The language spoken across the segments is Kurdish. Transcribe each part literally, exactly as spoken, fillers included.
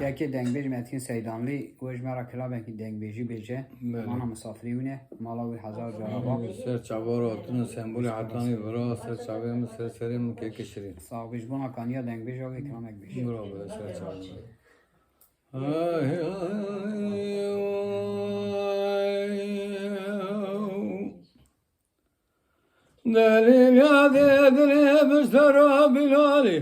Yekê dengbêj Metîn Seydanlî, wê ji me re kilamekî dengbêjî bêje. Belê. Mana misafirî wî ne, mala wî hezar cara ba. Ser çava re hatine sembolê hetanî vira, ser çavê min, ser serê min keke şirîn. Sax bî, ji bona kaniya dengbêja wê kilamek bêje. Bravo, ser çavê min. Delîl ya dê dilê min sera Bilalî.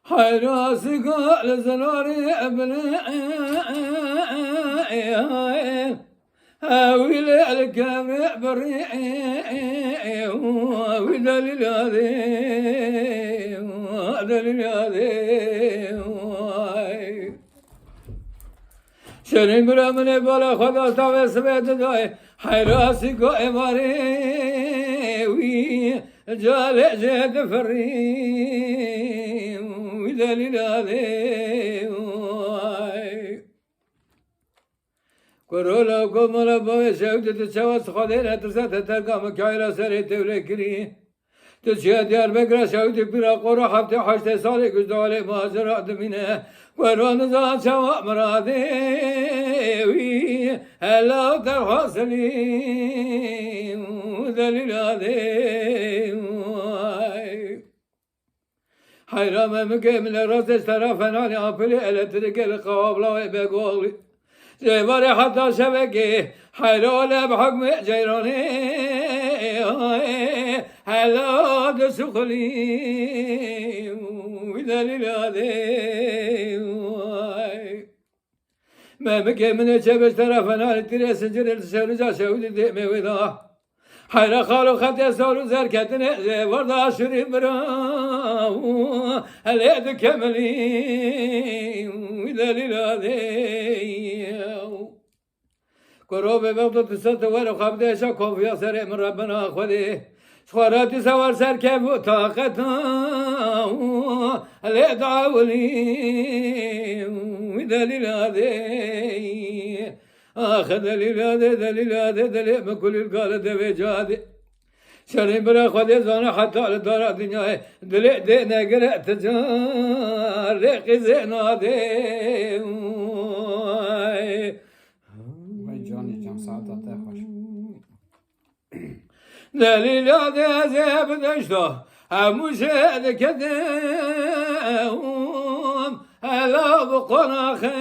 Heyra sîga li zilarê bilê. Ewî lê li kevê birî. Wî delîl ya dê. Delîl ya dê. Şêrîn bira min ê bala xwe da tavê sibê didayê. Heyra sîga êvarê wî calê jê difirî. Wî delîla dê. Kuro la komala bavê şewdî tu çawa xwedê netirse te terka Mikaîla serê tewlê kirî. Tu çiya Diyarbekira şewdî pîra qora heftê heştê salê ku ji dewalê muhacira dimîne. Ku ero nizan çawa miradê wî hela derhasilî delîla dê. Heyra me bike min e rastê ji tera fenanê apilê elektrîkê li qawabla wê begoxlî. Ji êvarê heta şevekê heyra wele bi hukmê ceyranê hela disuxulî wî delîla dê. Memikê min ê çebiş terefenanê tîrê sincirê li şewlica şewidî dêmê wê da. Heyra xalo xetê sor û zerketinê zê warda şirî bira. Helê dikemilî wî delîla dê. Kuro bê bexto tu ser tu were xwe bidêşa kofiya serê min Rebbina Xwedê. Ji xwe re tu sewar serkev û taqeta lê dawilî wî delîla dê. Ax delîla dê, delîla dê, delê min kulîl gale devê cadê. Şerî bira Xwedê zane heta li dara dinyayê dilê dê negire ti can lê qîzê nadê. Vay canê can, saeta te xweş. Delîla dê ez ê bi deşta hemû jê diketim hela bi qonaxê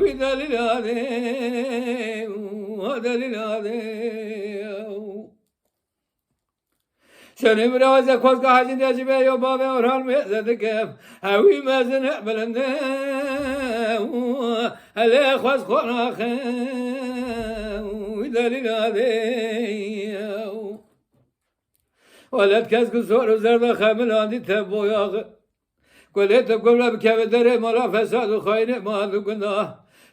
wî delîla dê, delîla dê. Şerî bira ez ê xwezka hecî de ji vê yo bavê Orhan mêze dikim. Ewî mezin e bilinde. Helê xwez qonaxê wî delîla dê. Welet kes ku sor û zerda xemilandî te boyaxi. Kulê tu gul ve bikeve derê mala fesad û xayinê mal û gunda.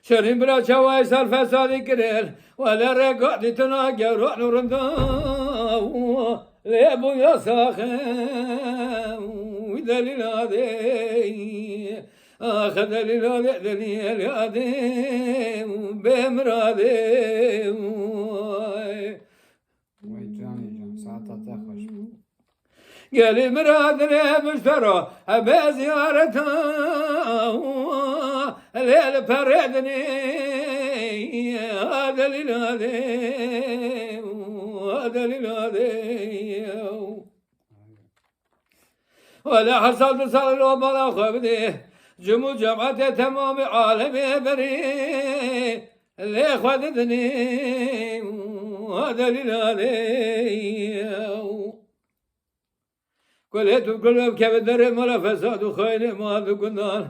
Şerîn bira çawa ê sal fesadî kirin. Wele rêka dîtina gewran û rinda. Lê bû yasaxê wî delîla dê. Axe delîla dê, delîla dê. Bê miradê. Vay canê can, saeta te xweş. Gelî min re dilê min ji te re hebe ziyareta lê li perê dinê delîla dê, delîla dê. Wele her sal du sal lo bala xwe bidê. Cim û cemaetê temamê alemê berê lê xwe didinê. Delîla dê. Kulê tu kul ve keve derê mala fesad û xayinê mal û gundan.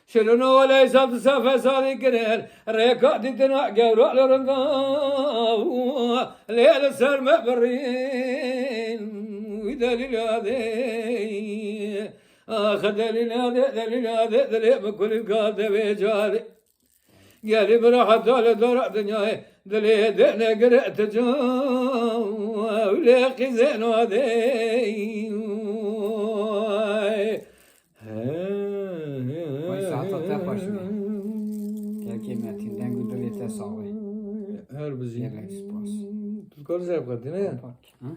Şirino wele îsal tu sa fesadî kirin. Rêka dîtina gewra li rinda. Lê li ser me birîn. Wî delîla dê. Axe delîla dê, delîla dê, dilê min kulî ka devê cadê. Gelî bira heta li dora dinyayê, dilê dê negire ti can, ew lê qîzê nadê. Vay, saeta te xweş be. Kekê Metîn, deng û dilê te sax be. Her bijî. Gelek spas. Tu dikar zevqetî ne? Kapat. Ha?